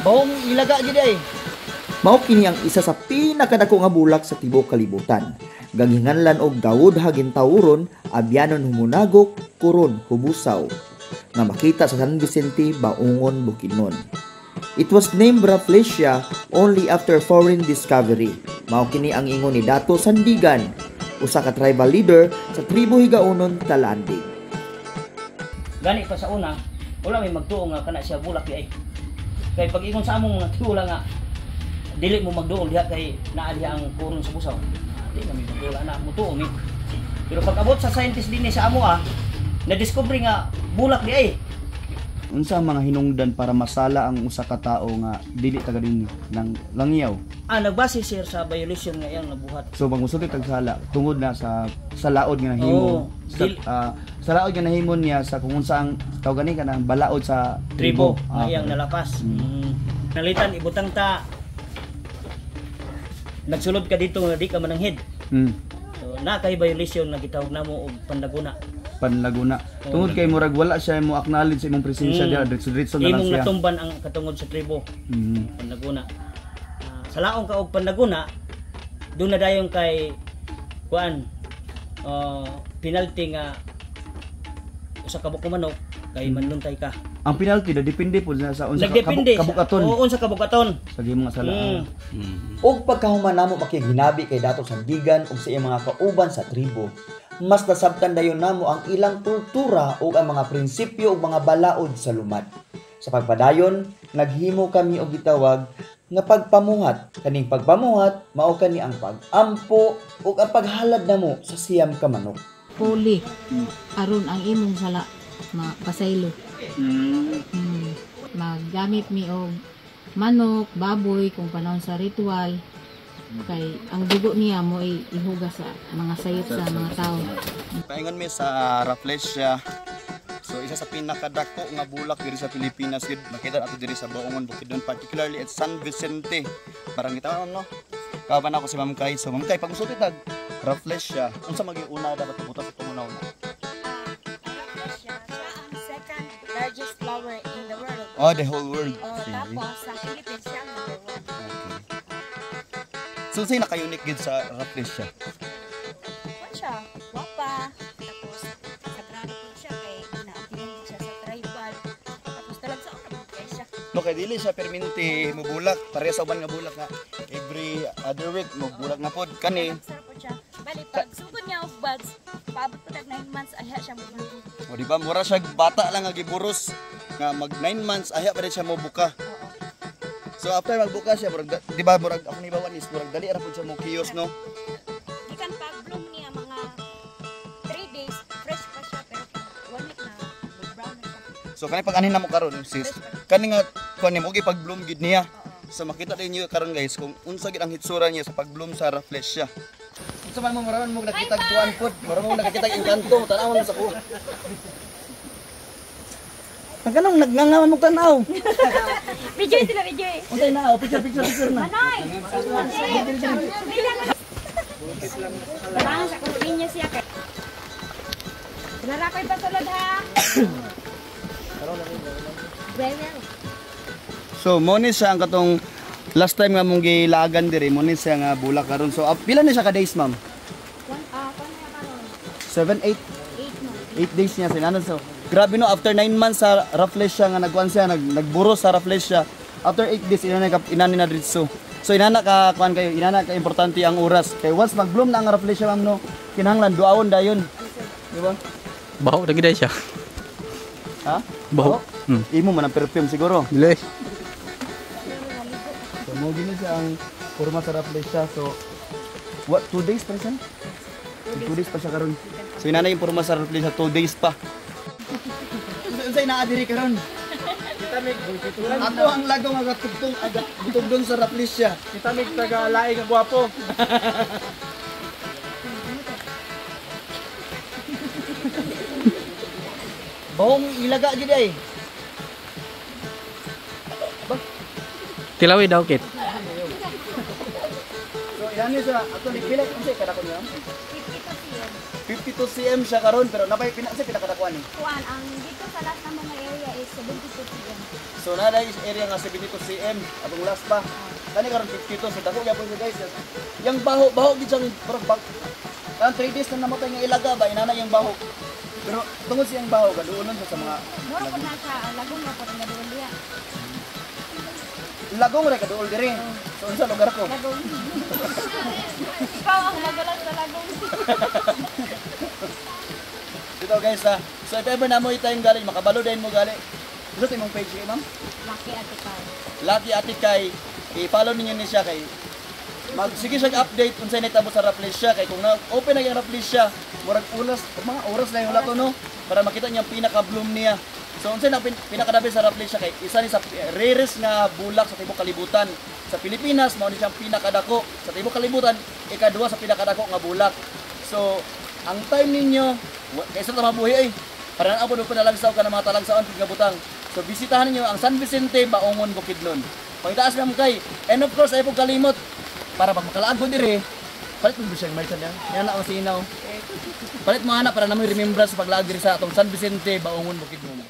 Bahong ilaga gid ay. Mao kini ang isa sa pinakadako nga bulak sa tibuok kalibutan. Ganghinganlan og Daud Hagintauron, abyanon humunagok, kuron hubusaw. Nga makita sa San Vicente, Baungon, Bukidnon. It was named Rafflesia only after foreign discovery. Mao kini ang ingon ni Dato Sandigan, usa ka tribal leader sa tribo Higaonon, Talaandig. Gani pa sa una, wala may magtuo nga kana siya bulak di ay. Kay pag ingon sa among mga tiwala nga dili mo magduol diha kay naa diha ang kuron sa busaw. Di na may magduol ana mutuo mi. Pero pag abot sa scientist dinhi sa amo na-discover nga bulak di ay. Unsa ang mga hinungdan para masala ang usa ka tawo nga dili taga dinhi ng langyaw? Nagbase sir sa violation nga iyang nabuhat. So pag musulti tag sala tungod na sa laod nga nahimo Oo. sa, sa laod nga nahimo niya sa kung unsa ang tawag gani kanang balaod sa Tribo nga iyang okay. nalapas. Nalitan ibutang ta nagsulod ka dito nga di ka mananghid. So na kay violation nga gitawag namo og panlaguna. Panlaguna. Tungod kay murag wala siya mo acknowledge sa imong presensya diha, diretso-diretso na lang Imong siya. natumban ang katungod sa tribo. Panlaguna. Sa laong ka og panlaguna, doon na dayon kay kuan penalty nga usa ka buok manok kay manluntay ka. Ang penalty da depende po na sa unsa ka Nagdepende kabukaton. Oo, unsa kabukaton. Sa imong sala. Og pagkahuman namo makighinabi kay Dato Sandigan ug sa iyang mga kauban sa tribo, mas nasabtan dayon namo ang ilang kultura ug ang mga prinsipyo ug mga balaod sa lumad. Sa pagpadayon, naghimo kami og gitawag nga pagpamuhat. Kaning pagpamuhat, mao kani ang pag-ampo ug ang paghalad namo sa 9 ka manok. Puli aron ang imong sala mapasaylo. Maggamit mi og manok, baboy kung panahon sa ritual kay ang dugo niya mo ay ihugas sa mga sayop sa mga tao. Paingon mi sa Rafflesia. So isa sa pinakadako nga bulak diri sa Pilipinas gid makita nato diri sa Baungon, Bukidnon, particularly at San Vicente. Parang kita ma'am no. Kauban ako si Ma'am Kai. So Ma'am Kai, pag musulti tag Rafflesia, unsa maging una dapat ibutan sa itong una? Rafflesia, siya ang second largest flower in the world. Oh, the whole world. Oh, Sige. tapos sa Philippines siya ang number one. Okay. So unsay naka-unique gid sa Rafflesia? Kuan siya, wapa. Tapos sagrado po siya kay naampihan siya sa tribal. Tapos talagsa na po kay siya. No kay dili siya perminti mobulak, pareha sa uban nga bulak nga every other week mobulak na pod kani. Talagsa po siya. Bali pag sugod niya og buds, paabot po tag 9 months ayha siya mo. O di ba mura siya bata lang nga giburos nga mag 9 months ayha pa rin siya mobuka. So after magbuka siya murag di ba murag ako nibawan is murag dali ra pud siya mo kiyos no. Gikan pag bloom niya mga 3 days, fresh pa siya pero pag 1 week na brown na siya. So kani pag anin namo karon sis, kani nga kuan nimo pag bloom gid niya. So makita din niyo karon guys kung unsa gid ang hitsura niya sa pag-bloom sa Rafflesia. Unsa man mo mura man mo nakita kuan pod, mura mo nakita engkanto, tan-awon mo sa ko. Nagkanong nagngangaman mo tanaw. Video sila, video. Untay na, oh, picture picture picture na. Manoy! Parang sa kulinya siya kay. Lara ko'y pasulod ha. Well, So mo ni siya ang katong last time nga mong gilagan diri, mo ni siya nga bulak karon. So pila ni siya ka days, ma'am? One, kung na karon? 7, 8, 8 no. 8 days niya sinanon. So grabe no, after 9 months sa Rafflesia nga nagkuan siya, nagburo sa Rafflesia. After 8 days inana ka inani na dritso. So inana ka kuan kayo, inana ka importante ang oras. Kay once mag-bloom na ang Rafflesia, ma'am no, kinahanglan duawon dayon. Di ba? Baho na gid siya. Ha? Baho. Imo man ang perfume siguro. Dili. So mo gini siya ang forma sa Rafflesia. So what, 2 days pa siya? 2 days pa siya karon. So inana yung forma sa Rafflesia, 2 days pa. Unsay naa diri karon? Ako ang lagaw nga gatugtong aga gutugdon sa Rafflesia. Kita mig taga laing nga gwapo. Bahong ilaga gid ay. Tilawi daw kit. So inani siya actually pila unsay kada ko niya? 52 cm siya karon, pero napay pina sa pinakadakuan ni. Kuan, ang dito sa last na mga area is 72 cm. So naa is area nga 72 cm atong last pa. Kani karon 52, so dako gyapon siya, guys. Yang baho baho gid siyang parang bag. Kanang 3 days na namatay nga ilaga ba, inana yung baho. Pero tungod siyang baho gaduonon siya sa mga Mura po na siya, lagong na po ang gaduol diya. Lagong ra kaduol diri. So unsa lugar ko? Lagong. Ikaw ang magalang sa lagong. Dito, guys, ha. So if ever na mo itayong gali, makabalo din mo gali. Gusto imong page kay ma'am? Laki at ikaw. Lucky Ate Kay, i-follow ninyo ni siya kay mag sige siya update unsay nahitabo sa Rafflesia, kay kung na open na yung Rafflesia, murag ulas mga oras na yung wala to, no, para makita niya ang pinaka-bloom niya. So unsay na pinakadabi sa Rafflesia kay isa ni sa rarest nga bulak sa tibuok kalibutan. Sa Pilipinas mao ni siyang pinakadako sa tibuok kalibutan, ikaduha sa pinakadako nga bulak. So ang time ninyo kaysa ta mabuhi ay para na po talagsaw ka ng mga talagsaon nga butang. So bisitahan ninyo ang San Vicente, Baungon, Bukidnon. Pangitaas ma'am kay. And of course, ay po kalimot para pag makalaag ko dire, palit mo siya merchant yan. Yan na ang sinaw. Palit mo ana para namoy remembrance sa paglaag diri sa atong San Vicente, Baungon, Bukidnon.